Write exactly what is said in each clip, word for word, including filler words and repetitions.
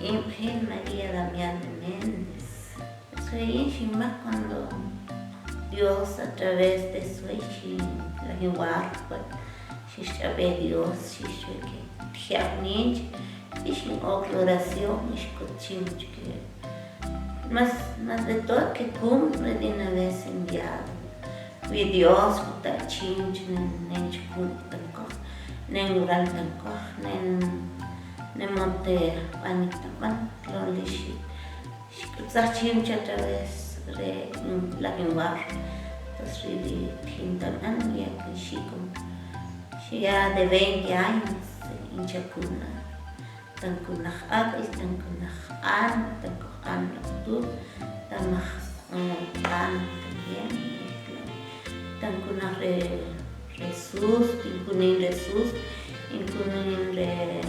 Infin María Damián de Méndez. Soy inxin ma cuando Dios a través de soy xin la hin warpa, xixch'ab'e Dios, xixch'ab'e que tjiaq ninch, y xin ok la oración, y xkut chinch que más, más de todo que cumple de una vez enviado. Wi Dios ku ta chinch nen, nen chkun tankoj, nen uran tankoj, nen, nen monte ani tapan, lo li xi. Xk'utzaj chinch a través re, mm, la hin war. Entonces, really, thin tapan, ya que xi como, xi ya de veinte años, hincha kuna. Tankunaj ak'il, tankunaj an, tankunaj an laq'tu, tamaj, mm, an también, tankunaj re, re sus, tinkunin re sus, tinkunin re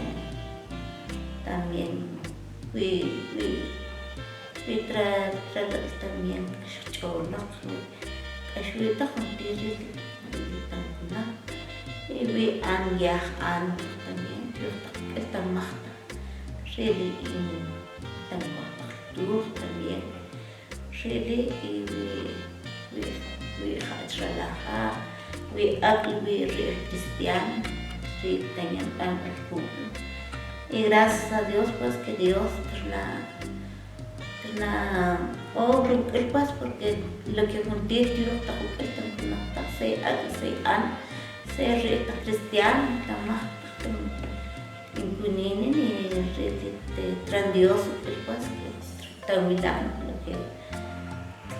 también, wi, wi, wi tra, tra también, k'ax ch'olaq, k'ax wi ta juntir ri, ri tankunaj, y wi an yaj an también, ri tamaj ta. Really, y tankuaj tuj también. Really, y wi, wi, wi jach relaja, wi ak'l wi ri cristiano, ri tañan b'an el jun. Y gracias a Dios, pues, que Dios torna, torna obra uk'il, pues, porque lo que juntir Dios ta uk'il, tanto no ta, sea ak'l, sea an, sea ri ta cristiano, tamaj, Inkuninin y ri, ri, te, tran Dios uk'il, pues, que ta wilan lo que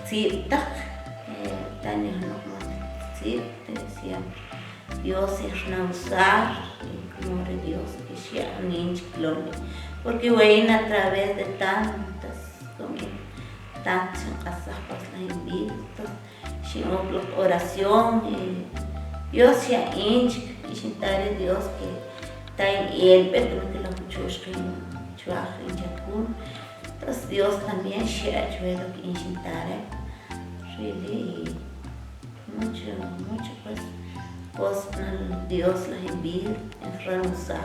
tzib'taq, eh, ta nijnok ma tzib'te siempre. Dios ya xna usar, y como re Dios que xi aninch klole. Porque weyin a través de tantas, como, tantas xinq'asaj, pues, la invito, Xi ok la oración, eh, Dios xi aninch, y xin tare Dios que ta in elbe, como que la kuchush que chuaj in chakun. Entonces Dios también xi achuelo que in xin tare. Really, mucho, mucho, pues, cosas Dios la envía en Franza.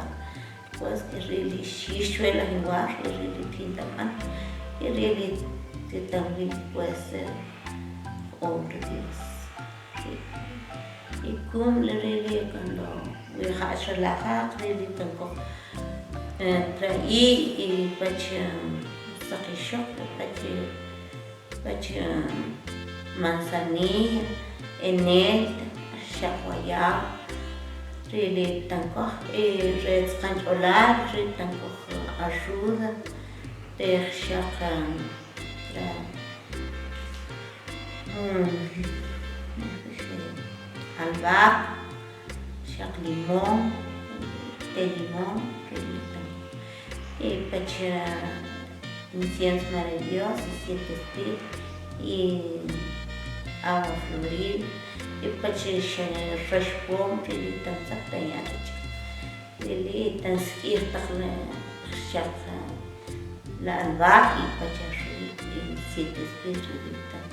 Pues, que really xi xuela igual, que really pinta mal, que really que también puede ser obra de Dios. Sí. Y como le really cuando we ha relaja, really tampoco, eh, traí y pache, mm, saquishok, pache, Pache, mm, manzanilla, enelta, xak guayaba, ri li' tankoj, eh, re tzqan ch'olal, ri tankoj arruda, tej xak, mm, re, mm, albahaca, xak limón, te limón, ri li' tankoj. Y pache, incienso maravilloso, siete espíritus, y agua florida, y pache xan raxpom, ri li' tan tzak tan ya' richik. Ri li' tan sk'ij taq la xaq la albahaca, y pache ri li' siete espíritus, ri li' tan,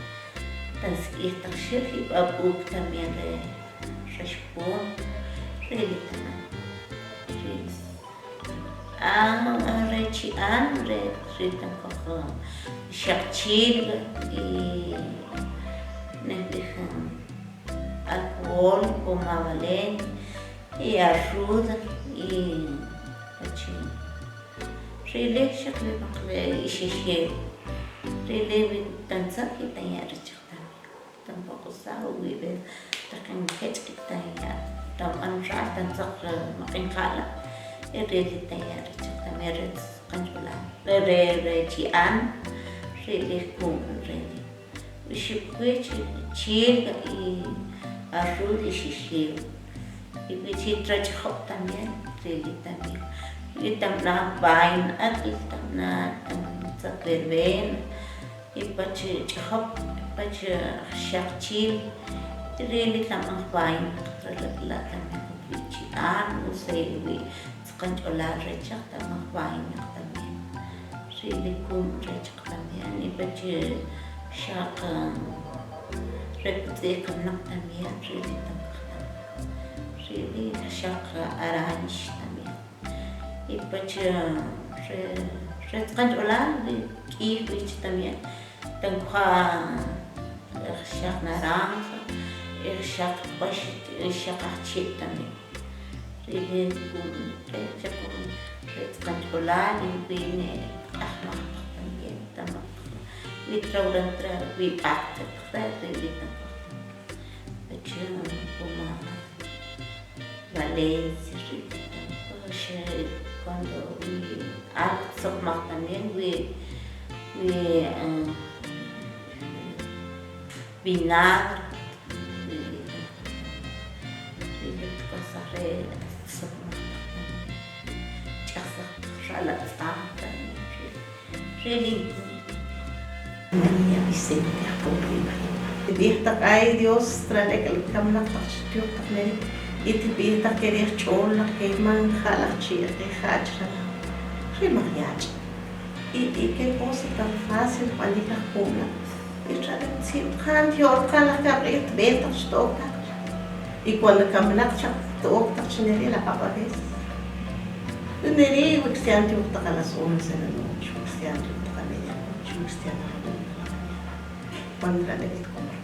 tan sk'ij taq xil, y b'ab'uk también re raxpom, ri li' tan, ri li'. Ah, re chi'an, re, ri tankoj xak chilga, y nejb'ij alcohol, o mavaleni, y arruda, y pache. Ri li' xak ri naq re ixixel. Ri li' wi tan tzak y tan ya' richik también. Tampoco sa wi be taqin kech' ki tan ya', tan b'an xa tan tzak, eh, maq'in qala', eh, ri li' tan ya' richik también re tzqan ch'ulal. Re, re, re chi'an, ri li' jun re li'. Xib'wich, chilga y arruda y xixiw. Y wichi trach job también, ri li' también. Y tamna vaina, ak'il tamna, tan tzak verbena. Y pache ch'job, pache xak chil, ri li' tamaj vaina, la, la también wi chi'an, o sea, wi tzqan ch'ulal rechaq tamaj vaina también. Ri li' kun rechaq también, y pache xak, re kutz'ij kamnaq también, ri li' tamaj también. Ri li' xak aranx también. Y pache re, Retzqan ch'ulal, k'ij wichi también. Tankwa, ixaq naranja, ixaq pash, ixaq achit también. Rili kun, retzqan ch'ulal, wine, ajmaq también, tamaq. Wi trawran tra, wi paqte, rili tamaq. Achun, kuma Valencia, rili tamaq. Oxe, cuando wi, algo sokmaq también, wi, wi, eh, vinagre, wi, wi, cosas re sokmaq también. Ch'asaq, rala ts'an también, rili. María Vicente, pobre. Tibijtaq, ay Dios, tra lek'el kamlaqtaq chi tiyuktaq meri. Y tibijtaq keriq ch'ullaq, ke man jalaq chi, ke jach'ralaq. Ri maryach'. Y, y qué cosa tan fácil, cuando ijlaq kumla. Y tra lek'el si, kan, yo, kalaq, kab, y tibijtaq chi tokta. Y cuando kamlaqchaq tokta, chineri la papa ves. Neri, wi cristian tiyuktaq a las once de la noche, wi cristian tiyuktaq a medianoche, wi cristian a la una de la mañana. Cuando la ley de comer.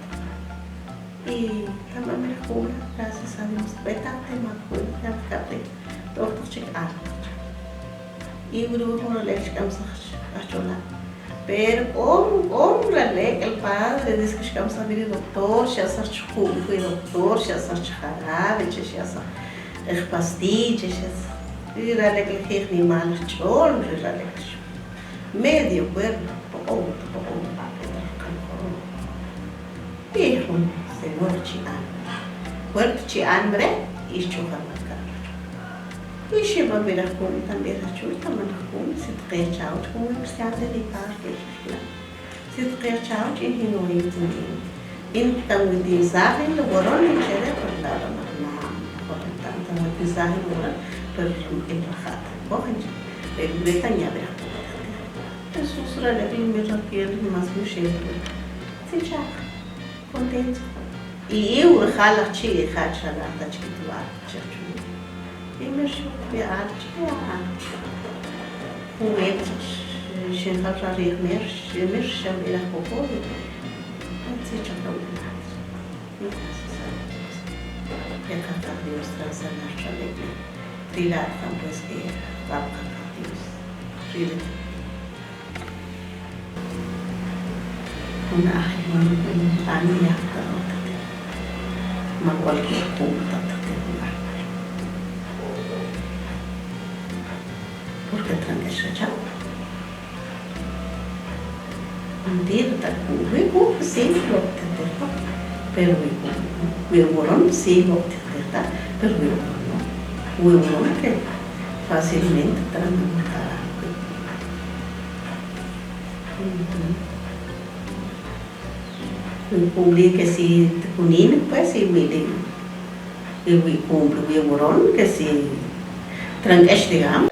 Y también me jura, gracias a Dios, beta te me acuerdo, ya me acabé. Toktaq chik a. Y wi wi juro lek chik amsaq a chola. Pero k'om, k'om ra lek'el padre, desde que xkamsaj biri doctor, xyasaj chi jum juy doctor, xyasaj chi jarabe, chi xyasaj pastilla, xyasaj. Ri ra lek'el jijni mal ch'ol, ri ra lek'el medio cuerpo, poco, poco, y jun, Señor, chi an. Puerto chi an bre, y xch'ujan marcar. Y xi ma bira jun, también xch'ujan marcar jun, si tqe chao, como cristian de mi parte. Si tqe chao, chin hin oin tinin. In tan wi tin sahin, lo boron ni chere, por la la na, na, por tan, tan wi tin sahin, lo boron, pero in rahat. Bohin, pero beta ni abre. Jesús ra le bin mi rakiel, mas mi shel. Si cha, contento. Y eu, jalaq chi, jach'ralaq ta chikitu a, chachu. Imer shuk bi archi a. Kuwet, shin hal rarir mer, mer sham ila koko. Atsi chaka wina. Gracias a Dios. Pekata Dios transa narcha lebe. Tila tampoco es que va a Dios. Tila. Una ajimán con pan y hasta otro. Ma cualquier punta te tenga. Porque tranquila ya. Mentira, ta ku, wi ku, si, lo te te ta. Pero wi ku, wi woron, si, lo te te ta. Pero wi woron, no. Wi woron que fácilmente tranquila. Ujú. Wi kumbli que si kunin, pues, y wi de, y wi kumbli, wi woron que si trank'esh, digamos.